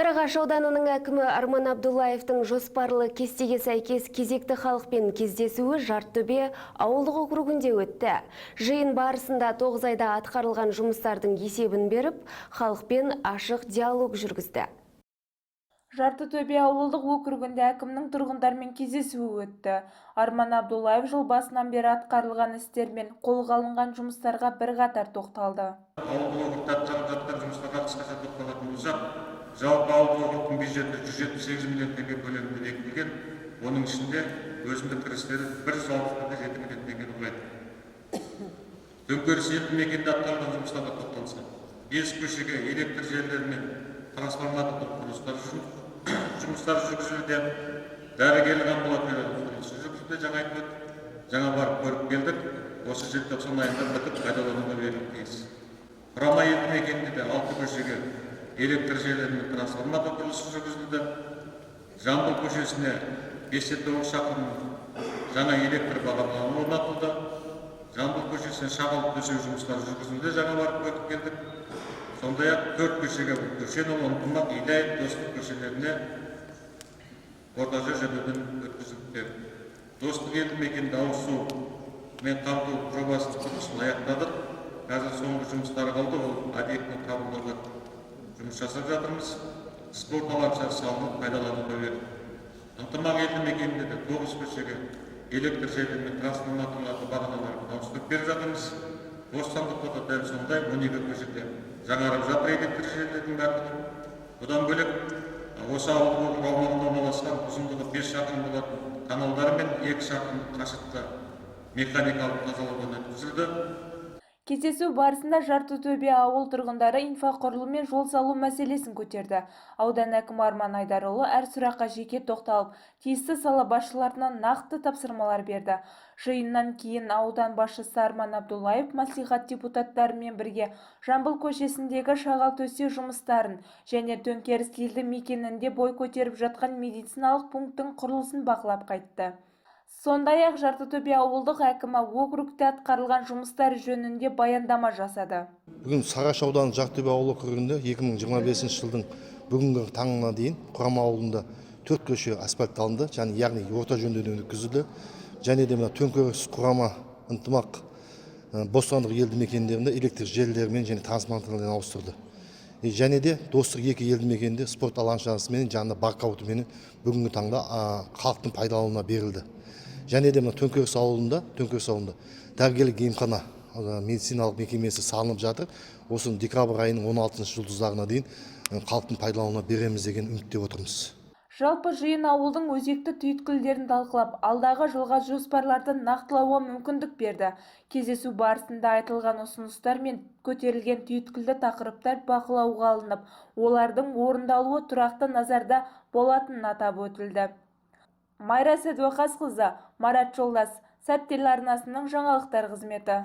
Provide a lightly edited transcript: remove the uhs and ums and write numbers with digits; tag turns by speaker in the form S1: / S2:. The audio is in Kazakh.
S1: Сарыағаш ауданының әкімі Арман Абдуллаевтың жоспарлы кестеге сәйкес кезекті халықпен кездесуі Жартөбе ауылдық округінде өтті. Жиын барысында 9 айда атқарылған жұмыстардың есебін беріп, халықпен ашық диалог жүргізді.
S2: Жартытөбе ауылдық округінде әкімнің тұрғындармен кездесуі өтті. Арман Абдуллаев жыл басынан бері атқарылған істер мен қолға алынған жұмыстарға бірқатар тоқталды.
S3: Ауылдық округте атқарылып жатқан жұмыстарға қысқаша тоқталатын болсақ, жалпы ауылдық округтің бюджеті 178 миллион теңге көлемінде бекітілген. Оның ішінде өзіндік кірістері 161,7 миллион теңгені құрайды. Төңкеріс елді мекенінде атқарылған жұмыстарға тоқталсақ, 5 көшеге электр желілері мен трансформаторлық құрылыстар жұмыстары жүргізілуде. Дәрігерлік амбулаториялардың құрылысы жүргізілуде, жаңа айтып өттік, жаңа барып көріп келдік. Осы желтоқсан айында бітіп, пайдалануға берілуі тиіс. Құрама елді мекенінде де алты көшеге электр желілері мен трансформатор құрылысы жүргізілді. Жамбыл көшесіне 5,9 шақырым жаңа электр бағаналары орнатылды. Жамбыл көшесіне шағал төсеу жұмыстары жүргізілуде, жаңа барып көріп келдік. Сондай ақ төрт көшеге, бұл Көшенұлы, Ынтымақ, Иляев, Достық көшелеріне орташа жөндеуден өткізілді. Достық елді мекенінде ауыз сумен қамту жобасының құрылысын аяқтадық. Қазір соңғы жұмыстары қалды, ол объектіні қабылдауға жұмыс жасап жатырмыз. Спорт алаңшасы салынып, пайдалануға берілді. Ынтымақ елді мекенінде де тоғыз көшеге электр желілері мен трансформаторларды, бағаналарын ауыстырып беріп жатырмыз. Бостандықта да дәл сондай, 12 көшеде жаңарып жатыр электр желілерінің барлығы. Бұдан бөлек, осы ауылдық округ аумағында орналасқан ұзындығы 5 шақырым болатын каналдар мен 2 шақырым қашықтықта механикалық тазалаудан өткізілді.
S2: Кездесу барысында Жартытөбе ауыл тұрғындары инфрақұрылым мен жол салу мәселесін көтерді. Аудан әкімі Арман Айдарұлы әр сұраққа жеке тоқталып, тиісті сала басшыларына нақты тапсырмалар берді. Жиыннан кейін аудан басшысы Арман Абдуллаев мәслихат депутаттарымен бірге Жамбыл көшесіндегі шағал төсеу жұмыстарын және Төңкеріс елді мекенінде бой көтеріп жатқан медициналық пункттің құрылысын бақылап қайтты. Сондай-ақ Жартытөбе ауылдық әкімі округте атқарылған жұмыстар жөнінде баяндама жасады.
S4: Бүгін Сарыағаш ауданы Жартытөбе ауыл округінде 2025 жылдың бүгінгі таңына дейін Құрама ауылында төрт көше асфальтталынды және, яғни, орта жөндеуден өткізілді. Және де мына Төңкеріс, Құрама, Ынтымақ, Бостандық елді мекендерінде электр желілерімен және трансформаторлармен ауыстырды. Және де Достық екі елді мекенінде спорт алаңшасымен, жанында воркаутыменен бүгінгі таңда халықтың пайдалануына берілді. Және де мына Төңкеріс ауылында дәрігерлік емхана, медициналық мекемесі салынып жатыр. Осы декабрь айының 16 жұлдыздарына дейін халықтың пайдалануына береміз деген үмітте отырмыз.
S2: Жалпы, жиын ауылдың өзекті түйткілдерін талқылап, алдағы жылға жоспарларды нақтылауға мүмкіндік берді. Кездесу барысында айтылған ұсыныстар мен көтерілген түйткілді тақырыптар бақылауға алынып, олардың орындалуы тұрақты назарда болатынын атап өтілді. Майра Сәдуақасқызы, Марат Жолдас, Сәт телеарнасының жаңалықтар қызметі.